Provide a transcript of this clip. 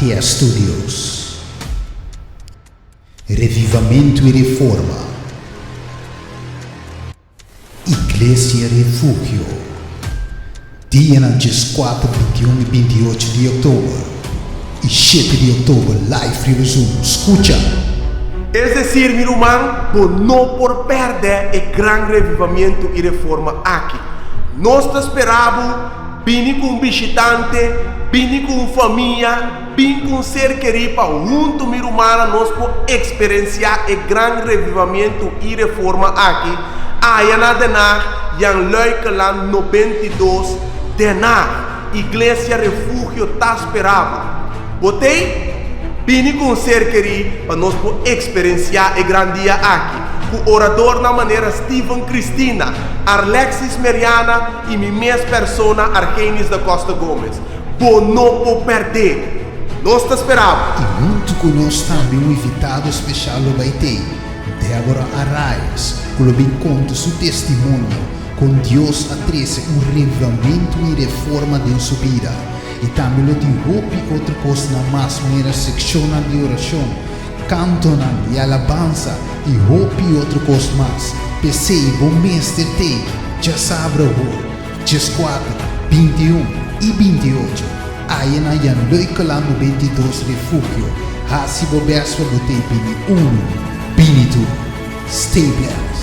ATS Studios. Revivamentu i Reforma. Iglesia Refugio. Dianan 14, 21 i 28 di òktober i 7 di òktober live riba Zoom. Skucha! Es desir, mi ruman, bo no por pèrdè e gran revivamentu i reforma aki. Nos ta spera bo bini ku un bishitante, bini ku un famia, Bin ku un ser kerí pa huntu mi rumannan nos por eksperensiá e gran revivamentu i reforma aki aya na Den Haag, Jan Luikeland 92, Den Haag. Iglesia Refugio ta spera bo. Bo t'ei? Bini ku un ser kerí pa nos por eksperensiá e gran dia aki ku oradornan manera Steven Cristina, Arlexis Meriana i mi mes persona Argenis da Costa Gomez. Bo no por pèrdè! Nos ta spera bo! I huntu ku nos tambe un invitado speshal lo bai t'ei, Deborah Arraez, ku lo bin konta su testimonio kon Dios a trese un revivamentu i reforma den su bida. I tambe lo tin hopi otro kosnan mas manera sekshonnan di orashon, kantonan di alabansa i hopi otro kos mas. P'esei bo mester t'ei djasabra awor! 14, 21 i 28, Aya na Jan Leukeland 92 Refugio, Hasi bo best pa bo t'ei bini unu, bini tur. Stay blessed!